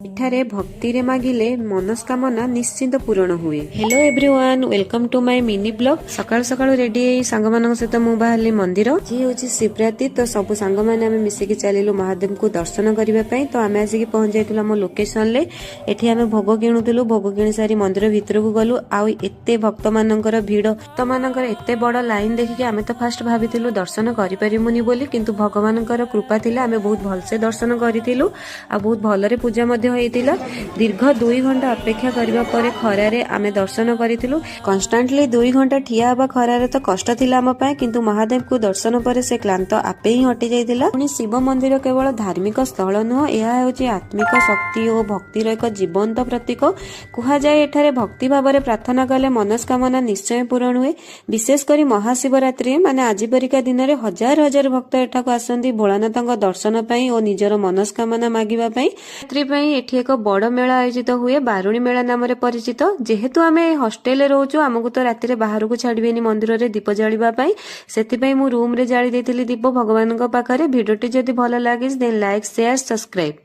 ଏଠାରେ ଭକ୍ତିରେ ମାଗିଲେ ମନସ୍କାମନା ନିଶ୍ଚିତ ପୂରଣ ହୁଏ। Hello everyone, welcome to my mini vlog. ସକାଳୁ ସକାଳୁ ରେଡି ହେଇ ସାଙ୍ଗମାନଙ୍କ ସହିତ ମୁଁ ବାହାରିଲି ମନ୍ଦିର। ଆଜି ହେଉଛି ଶିବରାତ୍ରି, ତ ସବୁ ସାଙ୍ଗମାନେ ଆମେ ମିଶିକି ଚାଲିଲୁ ମହାଦେବଙ୍କୁ ଦର୍ଶନ କରିବା ପାଇଁ। ତ ଆମେ ଆସିକି ପହଞ୍ଚି ଯାଇଥିଲୁ ଆମ ଲୋକେସନରେ। ଏଠି ଆମେ ଭୋଗ କିଣୁଥିଲୁ। ଭୋଗ କିଣି ସାରି ମନ୍ଦିର ଭିତରକୁ ଗଲୁ। ଆଉ ଏତେ ଭକ୍ତମାନଙ୍କର ଭିଡ, ଭକ୍ତମାନଙ୍କର ଏତେ ବଡ ଲାଇନ ଦେଖିକି ଆମେ ତ ଫାଷ୍ଟ ଭାବିଥିଲୁ ଦର୍ଶନ କରିପାରିବୁନି ବୋଲି, କିନ୍ତୁ ଭଗବାନଙ୍କର କୃପା ଥିଲା, ଆମେ ବହୁତ ଭଲସେ ଦର୍ଶନ କରିଥିଲୁ ଆଉ ବହୁତ ଭଲରେ ପୂଜା ମଧ୍ୟ ହେଇଥିଲା। ଦୀର୍ଘ 2 ଘଣ୍ଟା ଅପେକ୍ଷା କରିବା ପରେ ଖରାରେ ଆମେ ଦର୍ଶନ କରିଥିଲୁ। କନଷ୍ଟାଣ୍ଟଲି 2 ଘଣ୍ଟା ଠିଆ ହେବା ଖରାରେ ତ କଷ୍ଟ ଥିଲା ଆମ ପାଇଁ, କିନ୍ତୁ ମହାଦେବଙ୍କୁ ଦର୍ଶନ ପରେ ସେ କ୍ଳାନ୍ତ ଆପେ ହିଁ ହଟି ଯାଇଥିଲା। ପୁଣି ଶିବ ମନ୍ଦିର କେବଳ ଧାର୍ମିକ ସ୍ଥଳ ନୁହଁ, ଏହା ହେଉଛି ଆତ୍ମିକ ଶକ୍ତି ଓ ଭକ୍ତିର ଏକ ଜୀବନ୍ତ ପ୍ରତୀକ। କୁହାଯାଏ, ଏଠାରେ ଭକ୍ତି ଭାବରେ ପ୍ରାର୍ଥନା କଲେ ମନସ୍କାମନା ନିଶ୍ଚୟ ପୂରଣ ହୁଏ। ବିଶେଷ କରି ମହାଶିବରାତ୍ରି, ମାନେ ଆଜି ପରିକା ଦିନରେ, ହଜାର ହଜାର ଭକ୍ତ ଏଠାକୁ ଆସନ୍ତି ଭୋଳାନାଥଙ୍କ ଦର୍ଶନ ପାଇଁ ଓ ନିଜର ମନସ୍କାମନା ମାଗିବା ପାଇଁ। ସେଥିପାଇଁ ଏଠି ଏକ ବଡ ମେଳା ଆୟୋଜିତ ହୁଏ, ବାରୁଣୀ ମେଳା ନାମରେ ପରିଚିତ। ଯେହେତୁ ଆମେ ହଷ୍ଟେଲରେ ରହୁଛୁ, ଆମକୁ ତ ରାତିରେ ବାହାରକୁ ଛାଡିବେନି ମନ୍ଦିରରେ ଦୀପ ଜାଳିବା ପାଇଁ। ସେଥିପାଇଁ ମୁଁ ରୁମରେ ଜାଳି ଦେଇଥିଲି ଦୀପ ଭଗବାନଙ୍କ ପାଖରେ। ଭିଡିଓଟି ଯଦି ଭଲ ଲାଗେ, ଦେନ୍ ଲାଇକ୍, ସେୟାର, ସବସ୍କ୍ରାଇବ।